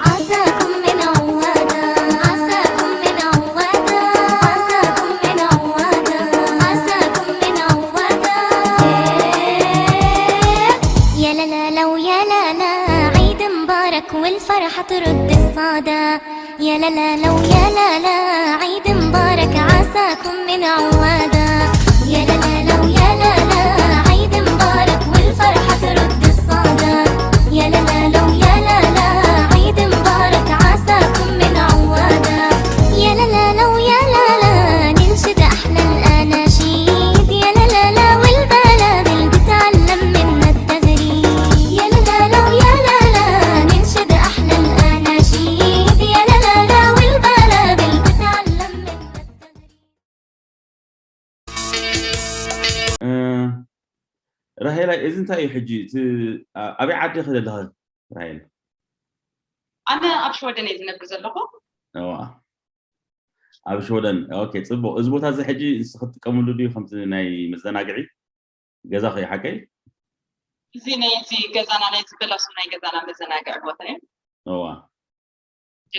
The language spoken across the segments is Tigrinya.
عساكم من عوادة، عساكم من عوادة، عساكم من عوادة، عساكم من عوادة. يا لا لا لا ويا لا لا، عيد مبارك والفرحة ترد الصدى. يا لا لا لا ويا لا لا، عيد مبارك عساكم من عوادة. يا لا لا لا ويا لا لا، عيد مبارك والفرحة ترد الصدى. يا لا لا لا ويا لا لا، عيد مبارك عساكم من عوادة. يا لا لا لا ويا لا لا، ننشد أحلى الأناشيد. يا لا لا لا والبلابل بتعلم منا التغريد. يا لا لا لا ويا لا لا، ننشد أحلى الأناشيد. يا لا لا لا والبلابل بتعلم منا التغريد. እ፣ ራሄላ፣ እዚ እንታይ እዩ ሕጂ? እቲ፣ ኣ-፣ ኣበይ ዓዲ ኢኺ ዘለኺ ራሄል? ኣነ ኣብ ሽወደን እየ ዝነብር ዘለኹ። እዋ፣ ኣብ ሽወደን። ኦኬ፣ ጽቡቕ። እዚ ቦታ እዚ ሕጂ ንስኺ ትጥቀምሉ ድዩ ከምቲ ናይ መዘናግዒ ገዛኺ እዩ ሓቀይ? እዚ ናይ እዚ ገዛና ናይ ዝበላሱ ናይ ገዛና መዘናግዒ ቦታ እዩ። እዋ፣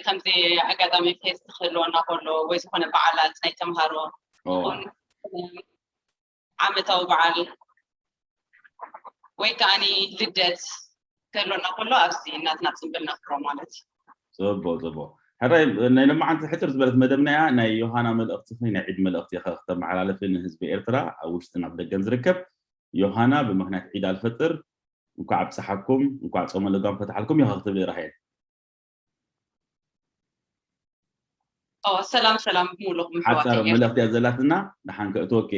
ከምዚ ኣጋጣሚ ፌስት ክህልወና ከሎ ወይ ዝኾነ በዓላት ናይ ተምሃሮ እዋ፣ ይኹን ዓመታዊ በዓል ወይ ከዓኒ ልደት ክህልወና ከሎ ኣብዚ እናትና ፅምብል ነኽብሮ ማለት እዩ። ጽቡቕ፣ ጽቡቕ። ሕራይ፣ ናይ ሎማዓንቲ ሕፅር ዝበለት መደብና እያ። ናይ ዮሃና መልእኽቲ፣ ናይ ዒድ መልእኽቲ ኢኻ ክተመሓላልፊ ንህዝቢ ኤርትራ ኣብ ውሽጥን ኣብ ደገን ዝርከብ። ዮሃና፣ ብምኽንያት ዒድ ኣልፈጥር እንኳዕ ኣብፀሓኩም፣ እንኳዕ ጾመ ለጓም ፈትሓልኩም ኢኻ ክትብሊ ራሄል። ኦ፣ ሰላም ሰላም ብምሉኹም ሓፃር ኣሕዋተይ። መልእኽቲ እያ ዘላትና፣ ደሓን ከእትወኪ።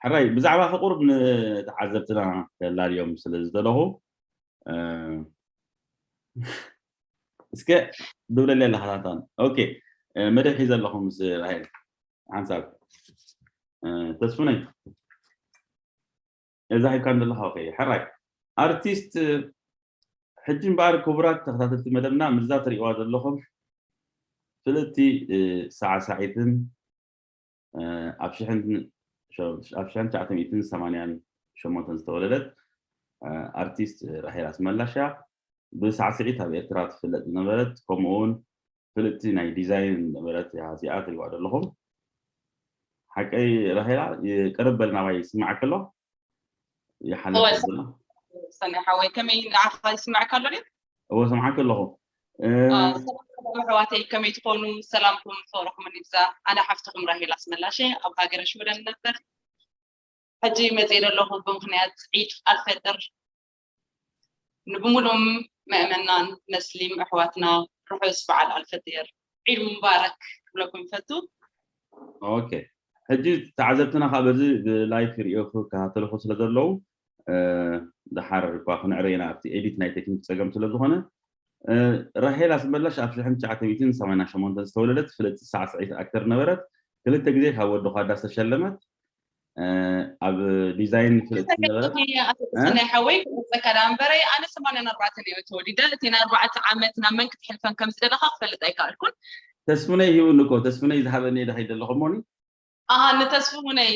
ሕራይ፣ ብዛዕባ ቁሩብ ንተዓዘብትና ከላልዮም ስለ ዝደለኹ፣ እ፣ እስከ ድብለለይ ኣለኻ ታንታን። ኦኬ፣ እ፣ መደብ ሒዘ ኣለኹ ምስ ራሄል ሓንሳብ። እ፣ ተስፉነይ፣ እዛ ሂብካ ዘለኻ፣ ኦኬ፣ ሕራይ። ኣርቲስት፣ ሕጂ እምበኣር ክቡራት ተኸታተልቲ መደብና፣ ምስዛ ትርእይዋ ዘለኹም ፍልጥቲ፣ እ፣ ሳዕሳዒትን፣ እ፣ ኣብ ሽሕን፣ ኣብ ሽሕን ትሽዓተ ሚእትን ሰማንያን ሸሞንተን ዝተወለደት፣ እ፣ ኣርቲስት ራሄል ኣስመላሽ እያ። ብሳዕስዒት ኣብ ኤርትራ ትፍለጥ ዝነበረት፣ ከምኡ እውን ፍልጥቲ ናይ ዲዛይን ዝነበረት እያ። እዚኣ ትሪእዋ ዘለኹም። ሓቀይ ራሄላ፣ ይ-፣ ቅርብ በል ናባይ፣ ይስማዓኪ ኣሎ? ይሓልፍ እወ፣ ዘሎ? ሰናይ ሓወይ፣ ከመይ ንዓኻ ይስማዓካ ኣሎ ድዩ? እወ፣ ሰምዓኪ ኣለኹ። እ፣ አ፣ ሰላም ሰላም ኣሕዋተይ፣ ከመይ ትኾኑ? ሰላምኩም ፍቕርኹምን ይብዛ። ኣነ ሓፍትኹም ራሄል ኣስመላሸ ኣብ ሃገረ ሽወደን እነብር። ሕጂ መፅእ ዘለኹ ብምኽንያት ዒድ ኣልፈጥር ንብሙሉም ምእመናን መስሊም ኣሕዋትና ርሑስ በዓል ኣልፈጥር፣ ዒድ ሙባረክ ክብለኩም ይፈቱ። ኦኬ፣ ሕጂ ተዓዘብትና ካብ በዚ ብላይፍ ይርእዩ ክከታተልኹ ስለ ዘለዉ፣ እ፣ ደሓር እኳ ክንዕረ ኢና፣ ኣብቲ ኤዲት ናይ ቴክኒክ ጸገም ስለ ዝኾነ። እ፣ ራሄል ኣስመላሽ ኣብ ሽሕን ትሽዓተ ሚእትን ሰማንያን ሸሞንተን ዝተወለደት ፍልጥቲ ሳዕስዒት ኣክተር ነበረት። ክልተ ግዜ ካብ ወዲ ኳዳ ዝተሸለመት፣ እ፣ ኣብ ዲዛይን ፍልጥቲ ነበረት። እ? ሰናይ ሓወይ ክመፀካ ዳ እምበረይ፣ ኣነ ሰማንያን ኣርባዕተን እየ ተወሊደ። እቲ ናይ ኣርባዕተ ዓመት ናብ መን ክትሕልፈን ከም ዝደለኻ ክፈልጥ ኣይከኣልኩን። ተስፉነይ ሂቡኒ እኮ፣ ተስፉነይ ዝሃበኒ እየ ደኺደ ኣለኹ እሞኒ። ኣሃ፣ ንተስፉነይ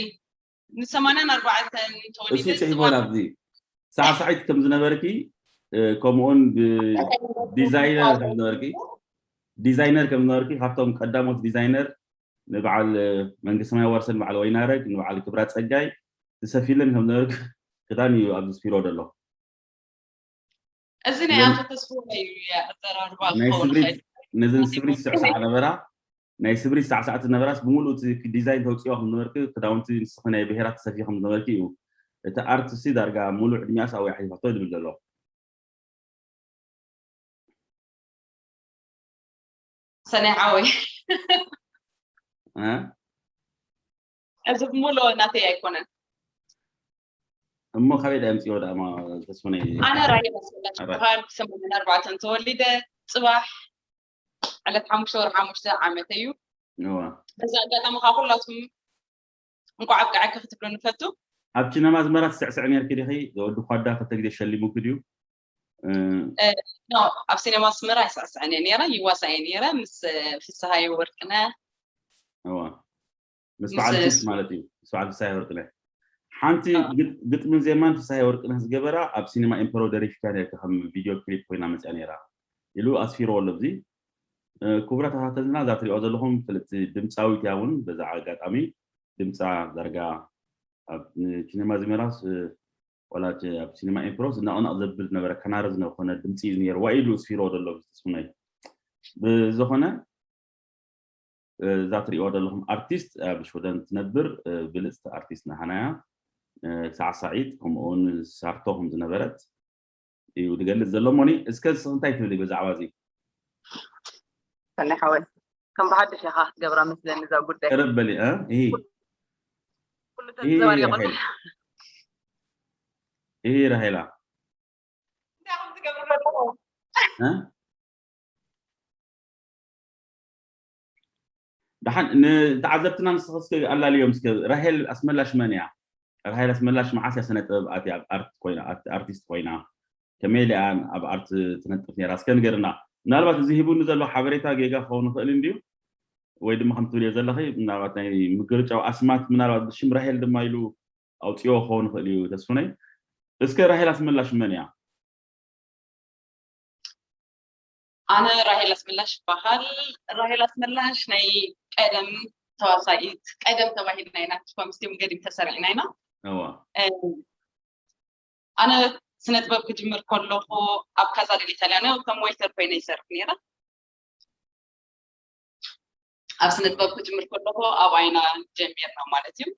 ንሰማንያን ኣርባዕተን ተወሊደ እሱ ጽሒፎ ጽባሕ ናብዚ ሳዕሳዒት ከም ዝነበርኪ፣ እ፣ ከምኡውን ብዲዛይነር ከም ዝነበርኪ፣ ዲዛይነር ከም ዝነበርኪ፣ ካብቶም ቀዳሞት ዲዛይነር ንበዓል፣ እ፣ መንግስቲ ማይ ዋርሰን በዓል ወይናረግ፣ ንበዓል ክብራ ጸጋይ ትሰፊለን ከም ዝነበርኪ ክዳን እዩ ኣብዚ ስፒሮ ዘሎ። እዚ ናይ እዘን ኣቶ ተስፉነይ እዩ ኣዘራርባ ናይ ክኸውን ስብሪት፣ ይኽእል። ነዘን ስብሪት ስዕሳዕ ነበራ፣ ናይ ስብሪት ሳዕሳዕቲ ነበራስ ብምሉእ እቲ ዲዛይን ተውፅኦ ከም ዝነበርኪ፣ ክዳውንቲ ንስኺ ናይ ብሄራት ትሰፍዮ ከም ዝነበርኪ እዩ። እቲ ኣርት ሲ ዳርጋ ሙሉእ ዕድሚኣስ ኣብኡ ኣሕሊፋቶ ድብል ዘሎ። ሰናይ ሓወይ፣ እ? እዚ ብምሉእ ናተይ ኣይኮነን። እሞ ካበይ ዳ ኣምፅኦ ዳማ ተስፉነይ? ኣነ ራሄል ኣስመላሽ ኣረ። በሃል ብሰማንያን ኣርባዕተን ተወሊደ። ጽባሕ ዕለት ሓሙሽተ ወርሒ ሓሙሽተ ዓመተይ እዩ። እዋ። በዚ ኣጋጣሚ ካብ ኩላቱም እንኳዕ ኣብቅዐኪ ክትብሎ ንፈቱ። ኣብ ቺነማ ኣዝመራ ትስዕስዕ ነርኪ ዲኺ? ወዲ ኳዳ ክልተ ግዜ ሸሊሙኪ ድዩ? ኣብ ሲኔማ ኣስመራ ኣይስዕስዕን እየ ነይረ፣ ይዋሳእ እየ ነይረ ምስ ፍስሃየ ወርቅነ። እዋ ምስ በዓል ፊሽ ማለት እዩ። ምስ በዓል ፍስሃየ ወርቅነ። ሓንቲ ግጥምን ዜማን ፍስሃየ ወርቅነ ዝገበራ ኣብ ሲኔማ ኤምፐሮ ደሪፍካ ነርካ፣ ከም ቪድዮ ክሊፕ ኮይና መፅያ ነይራ ኢሉ ኣስፊርዎ ኣሎ። እዚ ክቡራት ተኸታተልና፣ እዛ ትሪኦ ዘለኹም ፍልጥቲ ድምፃዊት እያ። እውን በዛ ኣጋጣሚ ድምፃ ዳርጋ ኣብ ሲኔማ ዝመራስ ዋላ ኣብ ሲኒማ ኤምፕሮ ዝነቕነቕ ዘብል ነበረ፣ ከናሪ ዝኮነ ድምፂ እዩ ነይርዋ ኢሉ ስፊሮ ዘሎ ብዝተስሙነይ። ብዝኾነ እዛ ትሪእዋ ዘለኹም ኣርቲስት ኣብ ሽወደን ትነብር ብልፅቲ ኣርቲስት ናሃናያ ሳዕሳዒት ከምኡውን ሳርቶ ከም ዝነበረት እዩ ዝገልፅ ዘሎ። ሞኒ እስከ ንስኺ እንታይ ትብሊ ብዛዕባ እዚ? ሰናይ ሓወይ ከም ብሓድሽ ኢኻ ክትገብራ መስለኒ እዛ ጉዳይ። ቅርብ በሊ። እ? ይሂ። ኩሉ ተዘባሪቑ። ይሂ ራሄላ። እንታይ ከም ዝገብር ዘለኹ። እ? ደሓን ንተዓዘብትና ንስኺ እስከ ኣላልዮም እስከ። ራሄል ኣስመላሽ መን እያ? ራሄል ኣስመላሽ መዓስ እያ ስነ ጥበብ ኣትያ ኣብ ኣርት ኮይና፣ ኣርት-፣ ኣርቲስት ኮይና? ከመይ ኢላ እያ ኣብ ኣርት ትነጥፍ ነይራ? እስከ ንገርና። ምናልባት እዚ ሂቡኒ ዘሎ ሓበሬታ ጌጋ ክኸውን ይኽእል እንድዩ፣ ወይ ድማ ከም ትብልዮ ዘለኺ ምናልባት ናይ ምግርጫው ኣስማት ምናልባት ብሽም ራሄል ድማ ኢሉ ኣውፅኦ ክኸውን ይኽእል እዩ ተስፉነይ። እስከ ራሄል ኣስመላሽ መን እያ? ኣነ ራሄል ኣስመላሽ ይበሃል። ራሄል ኣስመላሽ ናይ ቀደም ተዋሳኢት፣ ቀደም ተባሂልና ኢና፣ ኮምስቲም ገዲም ተሰሪዕና ኢና። እዋ ኣነ ስነ ጥበብ ክጅምር ከለኹ ኣብ ካዛ ደል ኢታሊያኖ ከም ዌይተር ኮይነ ይሰርሕ ነይረ። ኣብ ስነ ጥበብ ክጅምር ከለኹ ኣብኣ ኢና ጀሚርና ማለት እዩ።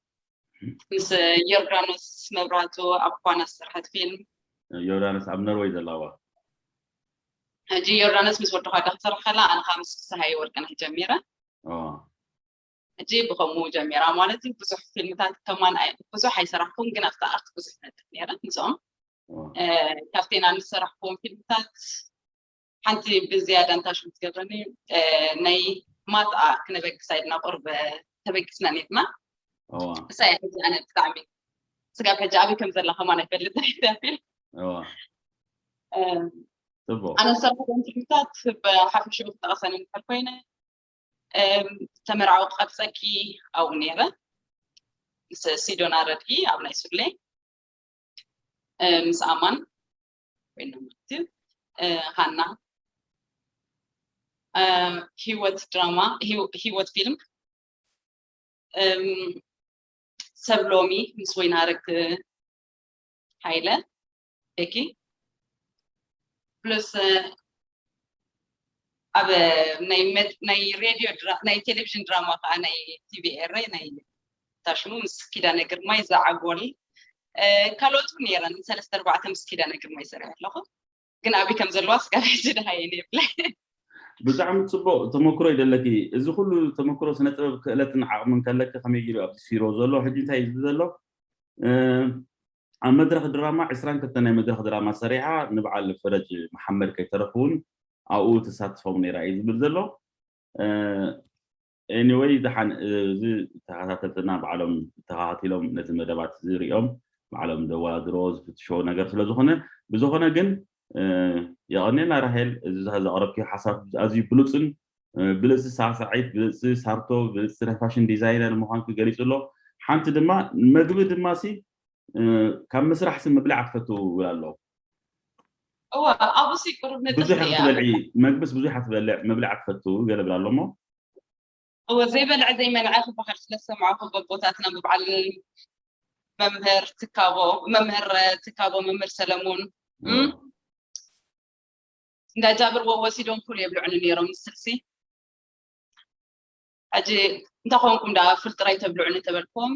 ምስ ዮርዳኖስ መብራቱ ኣብ ኳና ዝሰርሐት ፊልም። ዮርዳኖስ ኣብ ኖርወይ ዘለዋ። ሕጂ ዮርዳኖስ ምስ ወዲ ኳዳ ክሰርሕ ከላ፣ ኣነ ከዓ ምስ ፍስሃየ ወርቅነህ ጀሚረ። ሕጂ ብኸምኡ ጀሚራ ማለት እዩ። ብዙሕ ፊልምታት ከማን ኣይ-፣ ብዙሕ ኣይሰራሕኩን፣ ግን ኣብታ ኣርት ብዙሕ ነጥፍ ነይረ ምስኦም። እ፣ ካብተን ኣነ ዝሰራሕኩዎም ፊልምታት ሓንቲ ብዝያዳ እንታሽም ትገብረኒ፣ እ፣ ናይ ማትኣ ክነበግሳ ኢልና ቁርብ ተበጊስና ነይርና። እሳ እያ ሕጂ ኣነ ብጣዕሚ ስጋብ ሕጂ ኣበይ ከም ዘላ ከማን ኣይፈልጥን እያ እዛ ፊልም። እዋ እ፣ ጽቡቅ። ኣነ ዝሰርሖም ፊልምታት ብሓፈሽኡ ክጠቕሰን እንድሕር ኮይነ፣ እም፣ ተመርዓዊ ክቐርጸኪ ኣብኡ ነይረ። ምስ ሲዶና ረድኢ ኣብ ናይ ሱሌ፣ እ፣ ምስ ኣማን ኮይና ማለት እዩ። እ፣ ሃና፣ እ፣ ህይወት ድራማ፣ ህይወ-፣ ህይወት ፊልም፣ እም፣ ሰብ ሎሚ ምስ ወይናረግ ሃይለ፣ ቤኪ፣ ፕሉስ፣ እ፣ ኣብ ናይ መድ-፣ ናይ ሬድዮ ድራ-፣ ናይ ቴሌቪዥን ድራማ ከዓ ናይ ቲ ቪ ኤረ ናይ ታሽሙ ምስ ኪዳነ ግርማይ ዛዓጎል፣ እ፣ ካልኦት እውን ነይረን ሰለስተ ኣርባዕተ ምስ ኪዳነ ግርማይ ሰሪሐ ኣለኹ። ግን ኣበይ ከም ዘለዋ ስጋብ ሕጂ ደሃየን የብለ። ብጣዕሚ ጽቡቅ ተመክሮ እዩ ዘለኪ። እዚ ኩሉ ተመክሮ ስነ ጥበብ ክእለትን ዓቕምን ከለኪ ከመይ ገይሩ ኣብዚ ስፊሮ ዘሎ? ሕጂ እንታይ እዩ ዘሎ? እ፣ ኣብ መድረኽ ድራማ ዕስራን ክልተን ናይ መድረኽ ድራማ ሰሪሓ ንበዓል ፈረጅ መሓመድ ከይተረፉ እውን ኣብኡ ተሳትፎም ነይራ እዩ ዝብል ዘሎ። እ፣ ኤኒወይ ደሓን እዚ ተኸታተልትና ባዕሎም ተኸታቲሎም ነዚ መደባት ዝሪኦም ባዕሎም ዘወዳድሮ ዝፍትሾ ነገር ስለ ዝኾነ፣ ብዝኾነ ግን እ፣ የቐኔልና ራሄል፣ እዚ ዘቕረብክዮ ሓሳብ ኣዝዩ ብሉጽን፣ እ፣ ብልጽቲ ሳዕሳዒት፣ ብልጽቲ ሳርቶ፣ ብልጽቲ ናይ ፋሽን ዲዛይነር ምዃንኪ ገሊጹ ኣሎ። ሓንቲ ድማ መግቢ ድማ ሲ፣ እ፣ ካብ ምስራሕ ሲ ምብላዕ ትፈቱ ይብል ኣሎ። እወ፣ ኣብኡ ሲ ቁሩብ ነጥፍ ብዙሕ እያ። ትበልዒ፣ መግብስ ብዙሕ ትበልዕ፣ ምብላዕ ትፈቱ ገለ ብላ ኣሎ እሞ። እወ፣ ዘይበልዐ ዘይመንዐ ክበሃል ስለ ዝሰማዕኩ በቦታትና ብበዓል መምህር ትካቦ፣ መምህር ትካቦ፣ መምህር ሰለሙን፣ እም? እንዳ ጃብር ወ-፣ ወሲዶም ኩሉ የብልዑኒ ነይሮም ንስልሲ። ሕጂ እንታይ ኮንኩም ደኣ ፍልጥራይ ተብልዑኒ ተበልኩም፣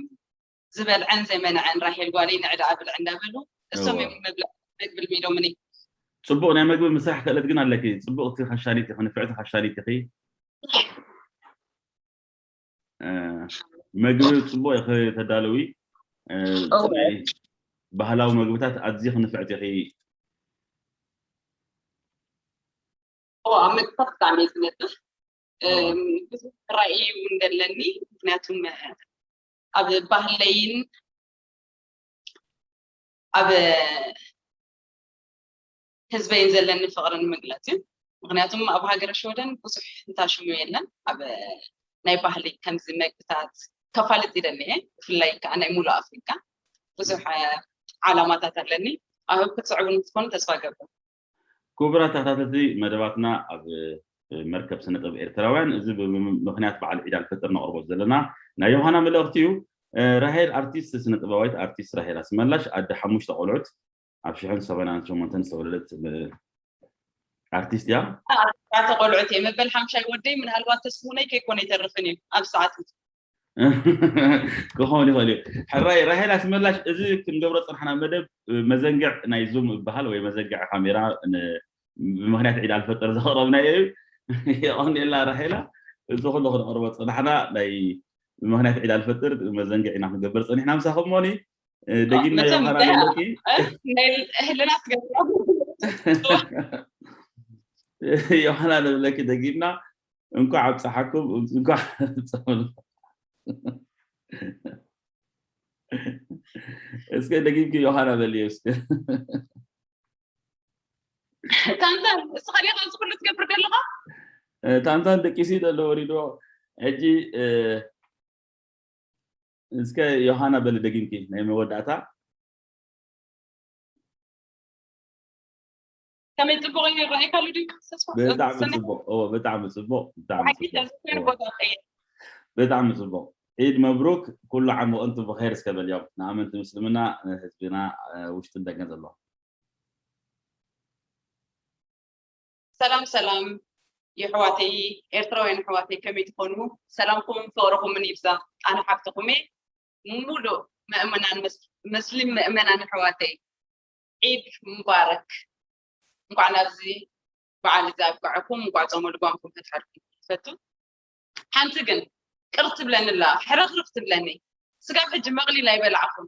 ዝበልዐን ዘይመንዐን ራሄል ጓለይ ንዕዳ ኣብልዕ እንዳበሉ እሶም እዮም መብልዕ መግቢ ልሚዶምኒ። ጽቡቕ ናይ መግቢ ምስራሕ ክእለት ግን ኣለኪ። ጽቡቕቲ ከሻኒት ኢኺ፣ ንፍዕቲ ከሻኒት ኢኺ። እ፣ መግቢ ጽቡቕ ኢኺ ተዳልዊ። እ፣ እወ። ናይ ባህላዊ መግብታት ኣዝኺ ንፍዕቲ ኢኺ። እወ፣ ኣብ መግብታት ብጣዕሚ እየ ዝነጥፍ። ብዙሕ ራእይ እውን ዘለኒ። ምክንያቱም ኣብ ባህለይን ኣብ ህዝበይን ዘለኒ ፍቕሪ ንምግላፅ እዩ። ምክንያቱም ኣብ ሃገረ ሽወደን ብዙሕ እንታሽሙ የለን። ኣብ ናይ ባህሊ ከምዚ መግብታት ከፋልጥ ይደሊ እየ። ብፍላይ ከዓ ናይ ሙሉእ ኣፍሪካ ብዙሕ ዓላማታት ኣለኒ። ኣብ ክትስዕቡ ንትኾኑ ተስፋ ገብር። ክቡራት ተኸታተልቲ መደባትና ኣብ መርከብ ስነጥበብ ኤርትራውያን፣ እዚ ብምክንያት በዓል ዒድ ኣልፈጥር ነቕርቦ ዘለና ናይ ዮሃና መልእኽቲ እዩ። ራሄል ኣርቲስት ስነጥበባዊት ኣርቲስት ራሄል ኣስመላሽ ኣደ ሓሙሽተ ቆልዑት ኣብ ሽሕን ሰበናን ሸሞንተን ዝተወለደት ኣርቲስት እያ። ኣርባዕተ ቆልዑት እየ መበል ሓምሻይ ወደይ ምናልባት ተስፉነይ ከይኮነ ይተርፍን እዩ ኣብ ሰዓት ክኸውን ይኽእል እዩ። ሕራይ ራሄል ኣስመላሽ፣ እዚ ክንገብሮ ፅናሕና መደብ መዘንግዕ ናይ ዙም ይበሃል ወይ መዘንግዕ ካሜራ ብምክንያት ዒድ ኣልፈጥር ዘቕረብናዮ እዩ። የቐንየልና ራሄላ፣ እዚ ኩሉ ክንቕርቦ ፅናሕና ናይ ብምክንያት ዒድ ኣልፈጥር መዘንግዕ ኢና ክንገብር ፅኒሕና ምሳኹም ሞኒ። ደጊምና ዮሃና ንብለኪ። ህልና ትገብሮ ዮሃና ንብለኪ ደጊምና እንኳዕ ኣብፀሓኩም። እንኳዕ እስከ ደጊምኪ ዮሃና በልዮ እስከ። ታንታን እስኻ ዲኻ እዚ ኩሉ ትገብር ዘለኻ? ታንታን ደቂሲ ዘሎ ወሪድዎ። ሕጂ እስከ ዮሃና በሊ ደጊምኪ ናይ መወዳእታ። ከመይ ጽቡቕ እዩ ይረኣይካ ኣሎ ድዩ? ተስፋ ብጣዕሚ ጽቡቕ። እዎ ብጣዕሚ ጽቡቕ። ብጣዕሚ ጽቡቕ። ብጣዕሚ ጽቡቕ። ዒድ መብሩክ፣ ኩሉ ዓም ወእንቱም ብኸይር እስከ በልዮም፣ ንኣመንቲ ምስልምና፣ ንህዝብና ውሽጥን ደገን ዘሎ። ሰላም ሰላም የሕዋተይ ኤርትራውያን ኣሕዋተይ፣ ከመይ ትኾኑ? ሰላምኩምን ፍቕርኹምን ይብዛ። ኣነ ሓፍትኹም እየ። ሙሉእ ምእመናን፣ መስሊም ምእመናን ኣሕዋተይ፣ ዒድ ሙባረክ። እንኳዕ ናብዚ በዓል እዚ ኣብቅዐኩም፣ እንኳዕ ጾመ ልጓምኩም ፈትሐልኩም። ይፈቱ። ሓንቲ ግን ቅር ትብለኒ ኣላ፣ ሕርኽርኽ ትብለኒ። ስጋብ ሕጂ መቕሊል ኣይበላዕኹን።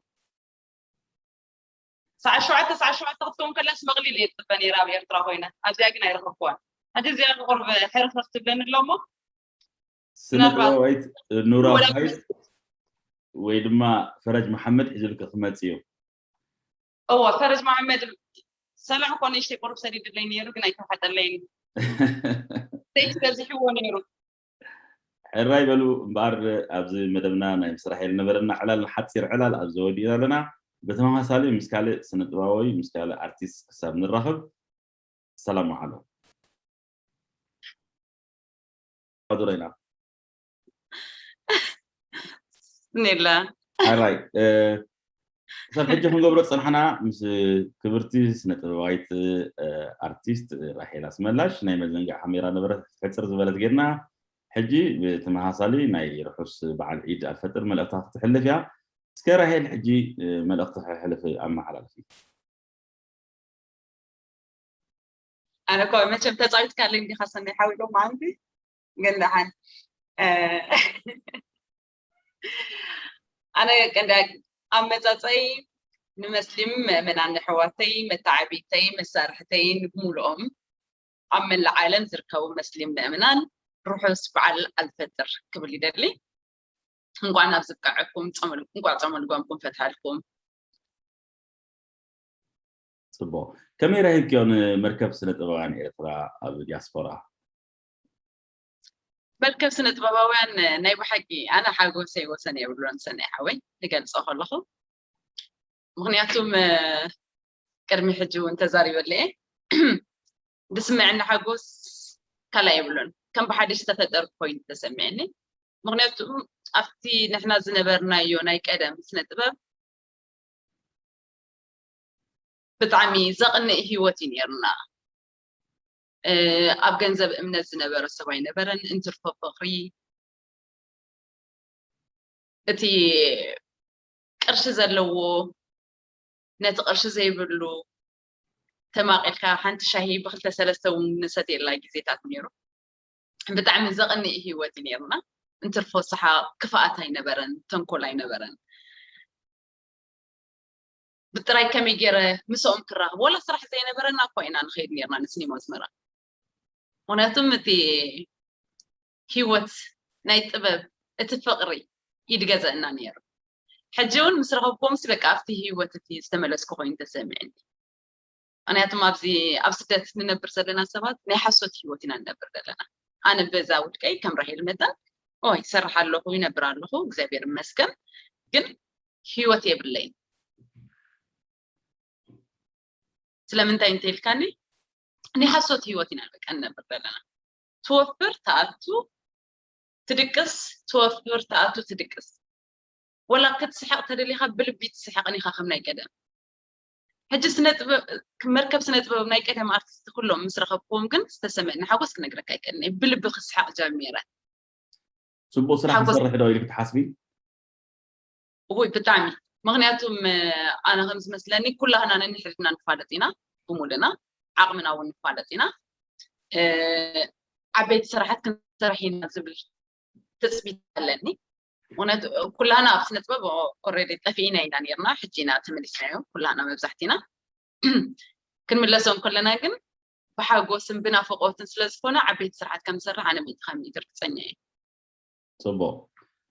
ሰዓት ሸውዓተ፣ ሰዓት ሸውዓተ ክትከውን ከላስ መቕሊል እየ ዝፅበ ነይረ ኣብ ኤርትራ ኮይነ። ኣብዚኣ ግን ኣይረኸብኩዋን። ሕጂ እዚኣ ቁሩብ ሕርኽርኽ ትብለኒ ኣሎ እሞ፣ ስነ ጥበባዊት ኑራ ፋይድ ወይ ድማ ፈረጅ መሓመድ ሒዙልኪ ክመጽእ እዩ። እወ፣ ፈረጅ መሓመድ ሰላም እኮ ንእሽተይ ቁሩብ ሰዲድለይ ነይሩ፣ ግን ኣይተዋሓጠለይን። ሰይቲ በዚሕዎ ነይሩ። ሕራይ በሉ እምበኣር፣ ኣብዚ መደብና ናይ ምስራሕ የልነበረና ዕላል፣ ሓጺር ዕላል ኣብዚ ወዲእና ኣለና። ብተመሳሳሊ ምስ ካልእ ስነ ጥበባዊ፣ ምስ ካልእ ኣርቲስት ክሳብ ንራኸብ፣ ሰላም መዓሎ። ሓዱረ ኢና። ኔላ። ሕራይ፣ እ፣ ክሳብ ሕጂ ክንገብሮ ዝጸናሕና ምስ ክብርቲ ስነ ጥበባዊት፣ እ፣ ኣርቲስት ራሄል ኣስመላሽ ናይ መዘንግዕ ካሜራ ነበረት ሕጽር ዝበለት ጌርና። ሕጂ ብተመሳሳሊ ናይ ርሑስ በዓል ዒድ ኣልፈጥር መልእኽታ ክትሕልፍ እያ። እስከ ራሄል ሕጂ፣ እ፣ መልእኽቲ ክሕልፍ ኣመሓላልፊ። ኣነ እኮ መቸም ተጻዊትካለይ እንዲኻ ሰናይ ሓወይ ሎም መዓልቲ ግን ደሓን፣ እ፣ ኣነ ቀንዲ ኣመጻጸይ ንመስሊም ምእመናን ኣሕዋተይ፣ መተዓብይተይ፣ መሳርሕተይ፣ ንብሙሉኦም ኣብ መላእ ዓለም ዝርከቡ መስሊም ምእመናን ርሑስ በዓል ኣልፈጥር ክብል ይደሊ። እንኳዕ ናብዚ ኣብቅዐኩም፣ ጾመ፣ እንኳዕ ጾመ ልጓምኩም ፈትሓልኩም። ጽቡቕ። ከመይ ረኺብክዮ ንመርከብ ስነ ጥበባውያን ኤርትራ ኣብ ዲያስፖራ? መርከብ ስነ ጥበባውያን ናይ ብሓቂ ኣነ ሓጎሰይ ወሰን የብሉን ሰናይ ሓወይ፣ ክገልጾ ከለኹ። ምኽንያቱም፣ እ፣ ቅድሚ ሕጂ እውን ተዛሪበሉ እየ። ዝስምዐኒ ሓጎስ ካልእ የብሉን። ከም ብሓድሽ ዝተፈጠርኩ ኮይኑ ተሰሚዕኒ። ምኽንያቱ ኣብቲ ንሕና ዝነበርናዮ ናይ ቀደም ስነ ጥበብ ብጣዕሚ ዘቕንእ ህይወት እዩ ነይሩና። እ፣ ኣብ ገንዘብ እምነት ዝነበረ ሰብ ኣይነበረን። እንትርፎ ፍቕሪ፣ እቲ ቅርሺ ዘለዎ ነቲ ቅርሺ ዘይብሉ ተማቒልካ ሓንቲ ሻሂ ብክልተ ሰለስተ እውን ንሰትየላ ግዜታት ነይሩ። ብጣዕሚ ዘቕንእ ህይወት እዩ ነይሩና። እንትርፎ ሰሓቕ፣ ክፍኣት ኣይነበረን፣ ተንኮል ኣይነበረን። ብጥራይ ከመይ ገይረ ምስኦም ክራኸብ፣ ወላ ስራሕ ዘይነበረና እኳ ኢና ንኸይድ ነይርና ንሲኒማ ኣስመራ። ምኽንያቱም እቲ ህይወት ናይ ጥበብ፣ እቲ ፍቕሪ ይድገዘእና ነይሩ። ሕጂ እውን ምስ ረኸብኩዎም ሲ በቃ ኣብቲ ህይወት እቲ ዝተመለስኩ ኮይኑ ተሰሚዕኒ። ምክንያቱም ኣብዚ ኣብ ስደት ንነብር ዘለና ሰባት ናይ ሓሶት ህይወት ኢና ንነብር ዘለና። ኣነ በዛ ውድቀይ ከም ራሄል መጠን ኦይ ይሰርሕ ኣለኹ፣ ይነብር ኣለኹ፣ እግዚኣብሔር ይመስገን። ግን ህይወት የብለይን። ስለምንታይ እንተኢልካኒ ናይ ሓሶት ህይወት ኢና በቃ ንነብር ዘለና። ትወፍር ትኣቱ ትድቅስ፣ ትወፍር ትኣቱ ትድቅስ። ወላ ክትስሕቕ ተደሊኻ ብልቢ ትስሕቕን ኢኻ ከም ናይ ቀደም። ሕጂ ስነ ጥበብ መርከብ ስነ ጥበብ ናይ ቀደም ኣርቲስት ኩሎም ምስ ረኸብኩዎም ግን ዝተሰመኒ ሓጎስ ክነግረካ ኣይክእልን እየ። ብልቢ ክስሕቕ ጀሚረ። ፅቡቅ ስራሕ ሓጎስ- ይሰርሕ ዶ ኢልክ ትሓስቢ? እውይ ብጣዕሚ። ምክንያቱም ኣነ ከም ዝመስለኒ ኩላህና ነንሕድና ንፋለጥ ኢና፣ ብሙሉና ዓቕምና እውን ንፋለጥ ኢና። ዓበይቲ ስራሓት ክንሰርሕ ኢና ዝብል ትፅቢት ኣለኒ። ምክንያቱ ኩላህና ኣብ ስነ ጥበብ ኦረዲ ጠፊእና ኢና ነርና፣ ሕጂ ኢና ተመሊስናዮ ኩላህና መብዛሕቲና። ክንምለሶም ከለና ግን ብሓጎስን ብናፍቆትን ስለዝኮነ ዓበይቲ ስራሓት ከምሰርሕ ኣነ ሚእቲ ካብ ሚእቲ ርግፀኛ እየ። ፅቡቅ።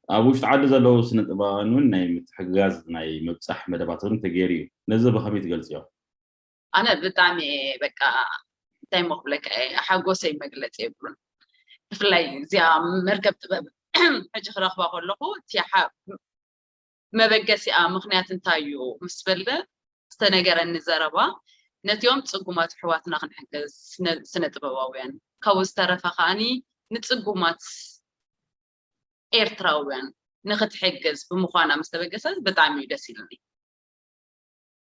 ኣብ ውሽጢ ዓዲ ዘለዉ ስነ ጥበባውያን እውን ናይ ምትሕግጋዝ ናይ ምብፃሕ መደባት እውን ተገይሩ እዩ። ነዚ ብከመይ ትገልፅዮ? ኣነ ብጣዕሚ እየ በቃ እንታይ ሞ ክብለካ እየ፣ ሓጎሰይ መግለፂ የብሉን። ብፍላይ እዚኣ መርከብ ጥበብ ሕጂ ክረኽባ ከለኹ እቲ ሓ- መበገሲኣ ምክንያት እንታይ እዩ ምስ በለ ዝተነገረኒ ዘረባ ነቲኦም ፅጉማት ኣሕዋትና ክንሕግዝ ስነ- ስነ ጥበባውያን ካብኡ ዝተረፈ ከዓኒ ንፅጉማት ኤርትራውያን ንክትሕግዝ ብምዃና ምስ ተበገሰ ብጣዕሚ እዩ ደስ ኢሉኒ።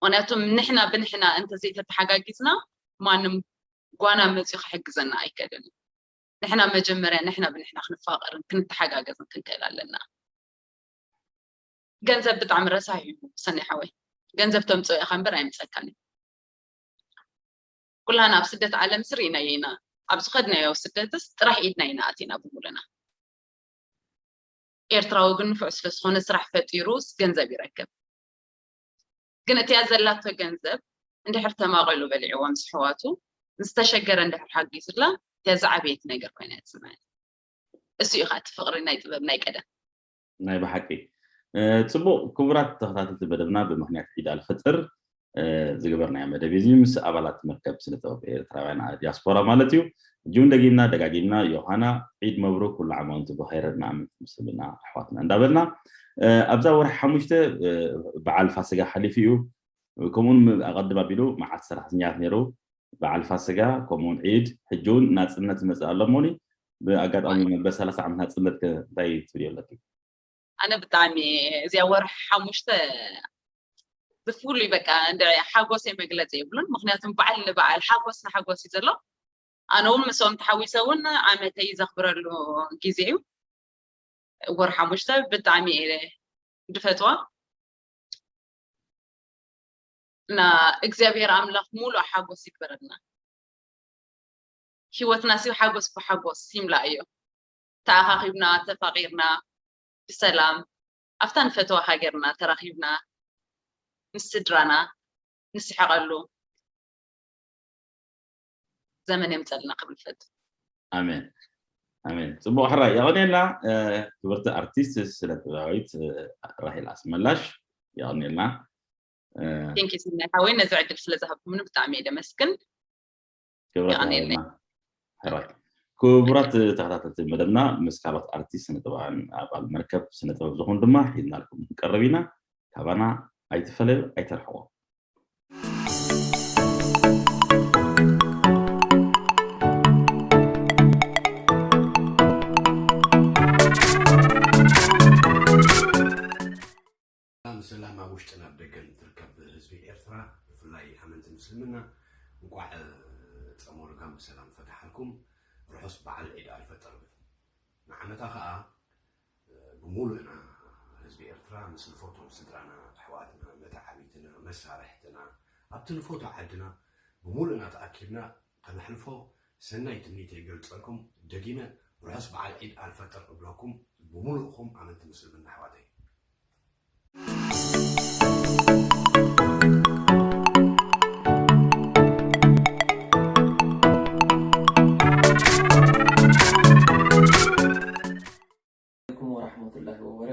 ምክንያቱም ንሕና ብንሕና እንተዘይተተሓጋጊዝና ማንም ጓና መፅዩ ክሕግዘና ኣይክእልን እዩ። ንሕና መጀመርያ ንሕና ብንሕና ክንፋቐርን ክንተሓጋገዝን ክንክእል ኣለና። ገንዘብ ብጣዕሚ ረሳሕ እዩ ሰኒ ሓወይ። ገንዘብ ተምፅኦ ኢኻ እምበር ኣይምፀካን እዩ። ኩላና ኣብ ስደት ዓለም ስር ኢና ኢና ኣብ ዝኸድናዮ ስደትስ ጥራሕ ኢድና ኢና ኣቲና ብምሉና። ኤርትራዊ ግን ንፉዕ ስለዝኾነ ስራሕ ፈጢሩ ገንዘብ ይረክብ። ግን እቲያ ዘላቶ ገንዘብ እንድሕር ተማቒሉ በሊዕዋ ምስ ኣሕዋቱ ዝተሸገረ እንድሕር ሓጊዙላ እቲያ ዝዓበየት ነገር ኮይና እያ ትስምዐኒ። እሱ እዩ ከዓ እቲ ፍቕሪ ናይ ጥበብ ናይ ቀደም። ናይ ብሓቂ ጽቡቕ። ክቡራት ተኸታተልቲ መደብና ብምኽንያት ዒድ ኣልፈጥር ዝገበርናዮ መደብ እዚ ምስ ኣባላት መርከብ ስነ ጥበብ ኤርትራውያን ዲያስፖራ ማለት እዩ። ሕጂ እውን ደጊምና ደጋጊምና ዮሃና ዒድ መብሩክ ኩሉ ዓም ወንቱ ብኸይር ንኣመንቲ ምስልምና ኣሕዋትና እንዳበልና ኣብዛ ወርሒ ሓሙሽተ በዓል ፋስጋ ሓሊፉ እዩ። ከምኡውን ኣቐድም ኣቢሉ መዓልቲ ሰራሕተኛታት ነይሩ፣ በዓል ፋስጋ ከምኡውን ዒድ፣ ሕጂ እውን ናፅነት ይመፅእ ኣሎ እሞኒ ብኣጋጣሚ መበል ሰላሳ ዓመት ናፅነት ከ እንታይ ትብልዮ ኣለኪ? ኣነ ብጣዕሚ እዚኣ ወርሒ ሓሙሽተ ብፍሉይ በቃ እንደ ሓጎሰይ መግለፂ የብሉን። ምክንያቱም በዓል ንበዓል ሓጎስ ንሓጎስ እዩ ዘሎ። ኣነ እውን ምስኦም ተሓዊሰ እውን ዓመተይ ዘኽብረሉ ግዜ እዩ። ወር ሓሙሽተ ብጣዕሚ እየ ድፈትዋ እና እግዚኣብሔር ኣምላኽ ሙሉእ ሓጎስ ይግበረልና። ህይወትና ሲ ሓጎስ ብሓጎስ ይምላእ እዮ። ተኣኻኺብና ተፋቒርና ብሰላም ኣብታ ንፈትዋ ሃገርና ተራኺብና ምስ ስድራና ንስሕቐሉ ዘመን የምፀልና ክብል ፈት ኣሜን ኣሜን። ፅቡቅ ሕራይ የቐንየልና ክብርቲ ኣርቲስት ስነ ጥበባዊት ራሄል ኣስመላሽ የቐንየልና። ቴንኪ ስናይ ሓወይ ነዚ ዕድል ስለ ዝሃብኩምኒ ብጣዕሚ እየ ደመስግን። ክብረት የቐንየልና። ይሃበልና። ሕራይ ክቡራት ተኸታተልቲ መደብና ምስ ካልኦት ኣርቲስት ስነ ጥበባውያን ኣባል መርከብ ስነ ጥበብ ዝኾኑ ድማ ሒዝናልኩም ክንቀርብ ኢና። ካባና ኣይትፈለዩ ኣይተርሕቑ። ሰላም ሰላም ኣብ ውሽጥን ኣብ ደገን ትርከብ ህዝቢ ኤርትራ ብፍላይ ኣመንቲ ምስልምና እንቋዕ ጸሞ ልጋም ብሰላም ፈትሓልኩም። ርሑስ በዓል ዒድ ኣልፈጥር እብል። ንዓመታ ኸኣ ብሙሉእና ህዝቢ ኤርትራ ምስ ንፈትዎም ስድራና ኣሕዋትና መተዓቢትና መሳርሕትና ኣብቲ ንፈትዎ ዓድና ብሙሉእና ተኣኪብና ከነሕልፎ ሰናይ ትምኒተይ ይገልጸልኩም። ደጊመ ርሑስ በዓል ዒድ ኣልፈጥር እብለኩም ብሙሉእኹም ኣመንቲ ምስልምና ኣሕዋተይ።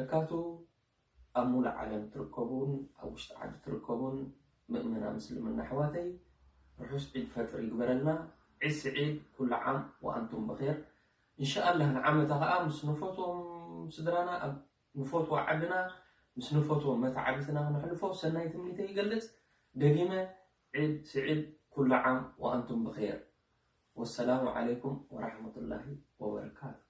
በረካቱ ኣብ ሙሉእ ዓለም ትርከቡን ኣብ ውሽጢ ዓዲ ትርከቡን ምእመና ምስልምና ኣሕዋተይ ርሑስ ዒድ ፈጥር ይግበረልና። ዒድ ስዒድ ኩሉ ዓም ወኣንቱም ብኼር። እንሻኣላህ ንዓመታ ኸዓ ምስ ንፈትዎም ስድራና ኣብ ንፈትዎ ዓድና ምስ ንፈትዎ መተዓቢትና ክነሕልፎ ሰናይ ትምኒተይ ይገልጽ። ደጊመ ዒድ ስዒድ ኩሉ ዓም ወኣንቱም ብኼር። ወሰላሙ ዓለይኩም ወራሕመቱላሂ ወበረካቱ።